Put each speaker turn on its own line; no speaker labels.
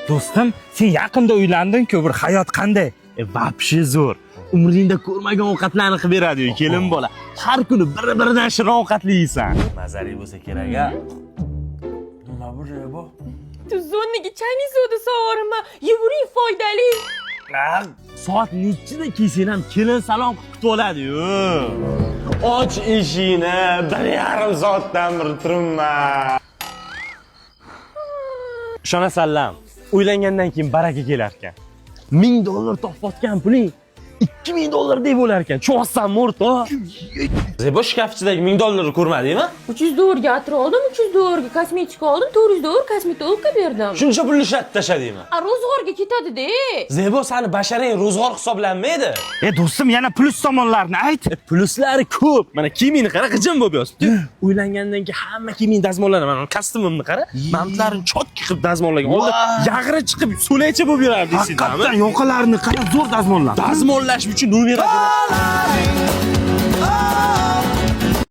Do'stim, sen yaqinda uylanding-ku, bir hayot qanday?
Вообще zo'r. Umringda ko'rmagan ovqatlarni qilib beradi-yu kelin bola. Har kuni bir-biridan shirin ovqatli yeysan. Mazali bo'lsa kerak a. Nima bu, bu?
Tuz o'rniga Chinese soda sovurma. Yevuring, foydali.
Soat nechida kelsang ham kelin salom qilib kutib oladi-yu. Och eshikni 1,5 soatdan beri turibman. Ishonasanlar, uylangandan keyin baraka kelar ekan. $1000 topayotgan puling $2000 dek bo'lar ekan. Tushunyapsanmi, o'rtoq? Zebo, shkafchidagi $1000ni ko'rmadingmi?
300 dollarga atir oldim, 300 dollarga kosmetika oldim, 400 dollar kosmetologga berdim.
Shuncha pulni ishlatib tashladingmi?
A, ro'zg'orga ketadi-da.
Zebo, sani basharang ro'zg'or hisoblanmaydi.
Do'stim, yana plyus tomonlarini ayt.
Plyuslari ko'p. Mana kiyimingni qara, g'ijim bo'lib yotibdi. Uylangandan keyin hamma kiyiming dazmollana. Mana kostyumimni qara. Mantlarini чётко qilib dazmollagan. Oldin yag'ri chiqib so'laycha bo'lib yurardi.
Haqiqatdan yoqalarini qara, zo'r dazmollar.
Dazmollash uchun nomer